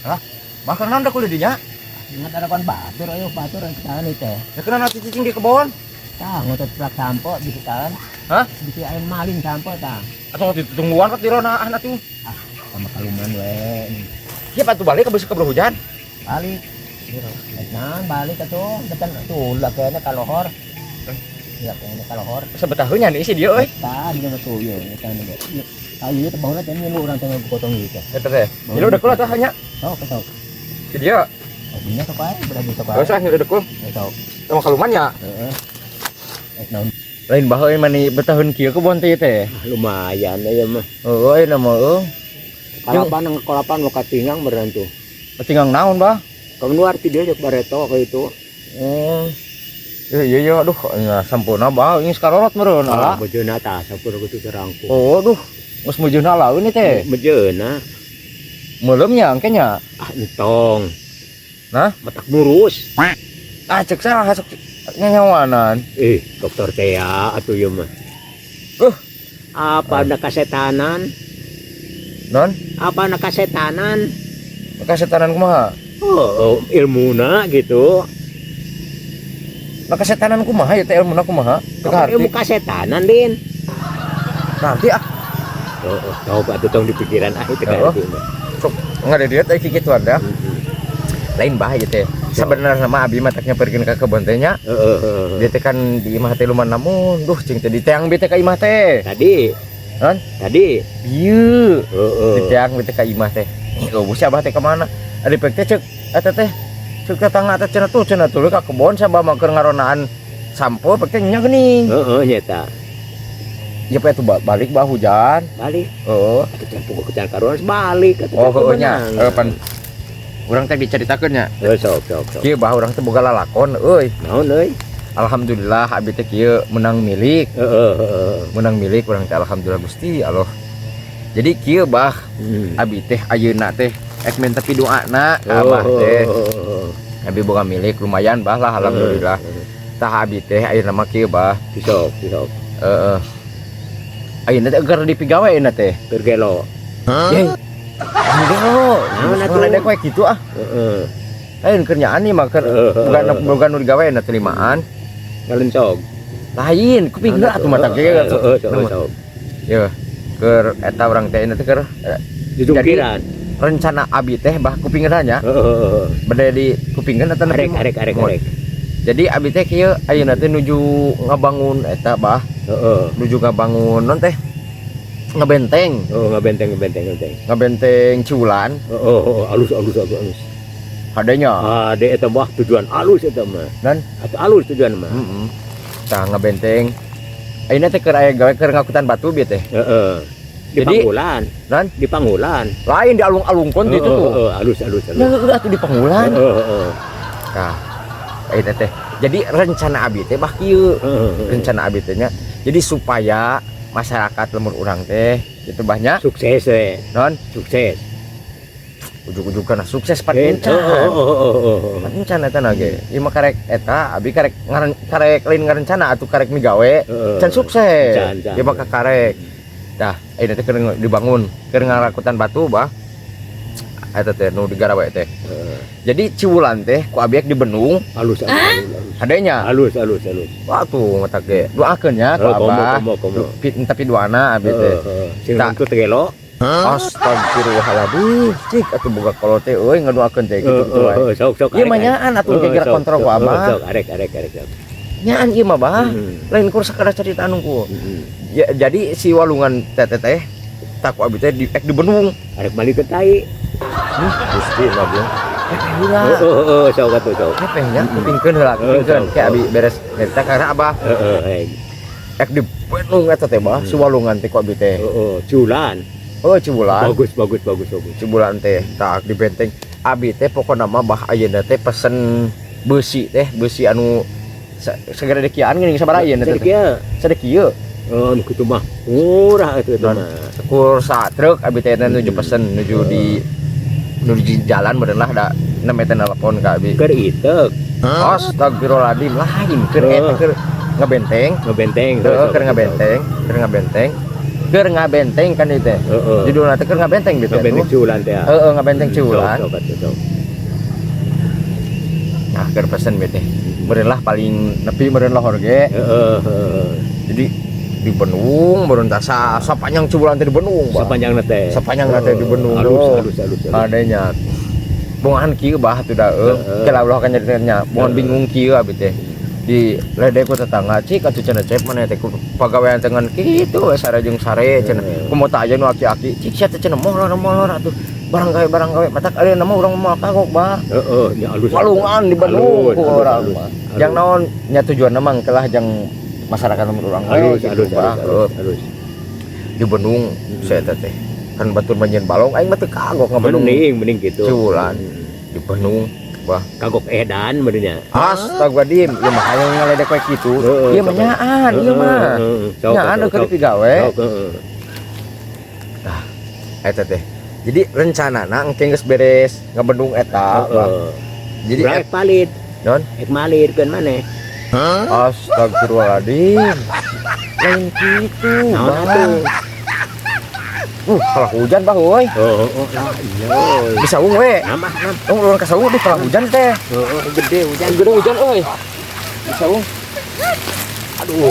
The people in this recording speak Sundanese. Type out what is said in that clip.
Hah? Bahkan naon da kuliah dinya? Ingat ada kon batur, ayo batur yang kita teh. Ya kena nanti cicing di kebon. Tah, ngotot plak sampo bisa tahan. Hah? Bisa aya maling sampo tah. Atau ditungguan kok dironaan atuh. Sama kaluman we. Siapa tuh balik ke besok keburu hujan? Balik. Nah, balik atuh, depan tuh lah kayaknya kalohor. Ya kayaknya kalohor. Sebetulnya nih isi dia euy. Tah, di mana tuh ya, eta nih. Ayo teh baheula teh ngilu urang teh potong gitu. Eta teh. Ini udah keluar tah nya. Sok, sok. Si dia. Oh, punya sok ae, berarti sok ae. Gak usah ngilu dekul. Sok. Sama kaluman ya. Heeh. Eh, naon? Lain baheula mani betaheun kieu kebon teh teh. Ah, lumayan ya mah. Oh, euy nama euy. Kalapan kalapan mau katingang beneran tuh. Tinggal naon, Bah? Keluar ti dia jek bareto ke itu. Oh. Iya iya iya aduh nya sampurna bah ini sakarorot meureun Ah, ala. bejeuna tah sampurna kitu serangku. Oh, aduh. Geus mejeuna laun ini teh. Bejeuna. Meuleum nya engke nya. Ah, entong. Nah? Matak ngurus. Ah, cek salah sok nyanyawanan. Eh, dokter teh ya atuh ieu mah. Apa ada kasetanan? Non? Apa ada kasetanan? Kasetanan kumaha? Oh, ilmuna gitu. Nah, kasetanan kumaha ya teh ilmuna kumaha? Teu Kapan ilmu kaharti. Kasetanan, Din? Nanti ah. Oh, tahu atuh tong di pikiran ah itu Oh. kaharti mah. Sok ngadeudeuet euy kikituan dah. Heeh. Lain bah ieu teh. Sebenarnya mah abi mah taknya pergi ka kebon teh nya. Heeh, heeh. Dia teh kan di imah teh lumayan namun, duh cing teh diteang bi teh ka imah teh. Tadi. Non? Tadi. Bieu. Heeh. Diteang bi teh ka imah teh. Oh, si abah teh kemana? Ari pek teh cek eta teh cek tetangga teh cenah tuh ka kebon sabah mah keur ngaronaan sampo pek teh nya geuning. Heeh, nyeta. Ya pe tuh balik bah hujan. Balik. Heeh. Atuh campur ke jalan karuan balik atuh. Oh, heueuh nya. Heuh pan urang teh dicaritakeun nya. Heuh, sok sok sok. Kieu bah urang teh boga lalakon euy. Naon euy? Alhamdulillah abi teh kieu menang milik, Heeh, heeh. menang milik urang teh alhamdulillah Gusti Allah. Jadi kieu bah abi teh ayeuna teh ek minta pidoana ka abah teh. Oh. Abi boga milik lumayan bah lah alhamdulillah. Tah abi teh ayeuna mah kieu bah. Sok, sok. Heeh. Ayeuna teh keur dipigawe ayeuna teh. Keur gelo. Ye. Gelo. Naon atuh? Ngeledek we kitu ah. Heeh. Lain keur nyaan ieu mah keur bukan bukan nu digawe ayeuna teh limaan. Ngalencog. Lain, kuping heula atuh mata ge. Heeh, sok sok. Ye. Keur eta urang teh ayeuna teh keur Jujungkiran. Rencana abi teh bah kuping heula nya. Heeh. Bade di kupingkeun eta Arek arek arek arek. Jadi abi teh kieu ayeuna teh nuju ngabangun eta bah, Heeh. nuju ngabangun non teh ngebenteng, Oh, ngabenteng ngabenteng ngabenteng. Ngabenteng Ciwulan. Heeh, heeh, alus alus alus alus. Hadenya. Ah, de eta mah tujuan alus eta mah. Dan Atuh alus tujuan mah. Heeh. Tah ngebenteng. Ayeuna teh keur aya gawe keur ngakutan batu bieu teh. Heeh. Di Jadi- Panggulan. Dan Di Panggulan. Lain di alung-alungkon gitu tuh. Heeh, alus alus alus. Ya udah tuh di Panggulan. Heeh, heeh. Tah. Ayeuna teh. Jadi rencana abi teh bah kieu. Heeh. Rencana abi teh nya. Jadi supaya masyarakat lembur urang teh gitu banyak Sukses we. Non Sukses. Ujug-ujug kana sukses pan Eh, encan. oh, oh, oh, oh, oh. Pan encan eta na ge. Ieu mah karek eta abi karek ngaren, karek lain ngarencana atuh karek migawe. Heeh. Can sukses. Can, can. Ieu mah karek. Tah, ayeuna teh keur dibangun, keur ngarakutan batu bah. Eta teh nu digarawe teh. Heeh. Jadi Ciwulan teh ku abi di bendung Alus alus alus. Hadenya. Alus alus alus. Wah tuh matak ge. Doakeun ya ku Oh, komo, abah. Komo, komo. Tapi doana abi teh. Heeh, heeh. Sing Tak. teu gelo. Astagfirullahaladzim, cik atuh boga kolot teh euy ngadoakeun teh kitu kitu wae. Heeh, sok sok. Ieu mah nyaan atuh Heeh, geger sok, kontrol ku sok, abah. Sok arek arek arek sok. Nyaan ieu mah bah. Lain kur sakadar carita anu ku. Ya, jadi si walungan teh teh teh tak ku abi teh di ek di bendung. Arek balik ke tai. Gusti mah. Eh heula. Heeh, heeh, sok atuh sok. Hepeh nya kupingkeun heula, kupingkeun. Sok, Kayak sok. Abi beres cerita karena abah Heeh, hei. ek di bendung eta teh bah, si walungan teh ku abi teh. Heeh, Ciwulan. Oh, Ciwulan. Bagus bagus bagus bagus. Ciwulan teh tak di benteng. Abi teh pokokna mah bah ayeuna teh pesen besi teh, besi anu segera dekian geuning sabaraha ayeuna teh? Sakieu. Sadekieu. Oh, nu kitu mah murah atuh eta Non. mah. Sekur sa truk abi teh nuju pesen nuju di jalan meureun lah da nembe teh nelpon ka abi. Keur iteuk. Astagfirullahaladzim, lain keur eta keur ngebenteng. Ngebenteng. Heeh, keur ngebenteng, keur ngebenteng. Keur ngabenteng kan itu teh. Judulna teh keur ngabenteng gitu. Ngabenteng Ciwulan teh. Heeh, ngabenteng Ciwulan. Sok, sok, sok. Nah, keur pesen teh. Meureun lah paling nepi meureun lohor ge. Heeh, heeh. Jadi di bendung meureun tah sapanjang Ciwulan teh di bendung, Bah. Sapanjang teh. Sapanjang teh di bendung. Halus, Oh. halus, halus, halus. Adanya. Bongan kieu, Bah, tuh da eueuh. Kela ulah kan nyarita bongan bingung kieu abi teh. Di ledek ku tetangga, "Cik atuh," cenah, "cep mana teh ku pagawean teh ngan kitu we sare jeung sare," cenah. "Kumaha aya nu aki-aki cik sia teh," cenah, "molor molor atuh barang gawe barang gawe." Matak ayeuna mah urang moal kagok, Bah. Heeh, nya halus. Walungan di bendung Halus, ku halus, urang halus, mah. Halus. Jang naon nya tujuanna mah kelah jang masyarakat nomor urang we Halus, gitu, halus, Bah. halus, halus, halus. Di bendung saya teh kan batur manjeun balong, aing mah teu kagok ngabendung. Mending, mending gitu. Ciwulan. Di bendung, Bah. Kagok edan benernya. Astagfirullahaladzim, ya mah hayang ngaledek we kitu. Heeh, Ieu mah sok. nyaan, ieu mah. Sok, Nyaan sok, keur sok. dipigawe. Sok, heeh. Eta teh. Jadi rencanana engke geus beres ngabendung eta, Bah. Jadi Urang ek palid. Non? Ek malid kan maneh. Astagfirullahaladzim. Lain kitu, Naon Bah. atuh? Kalah hujan, Bah, euy. Oh, lah iya. Bisa saung we. Nama, nam. Oh, urang ka saung, aduh, kalah hujan teh. Heeh, gede hujan. Gede hujan euy. Bisa saung. Aduh.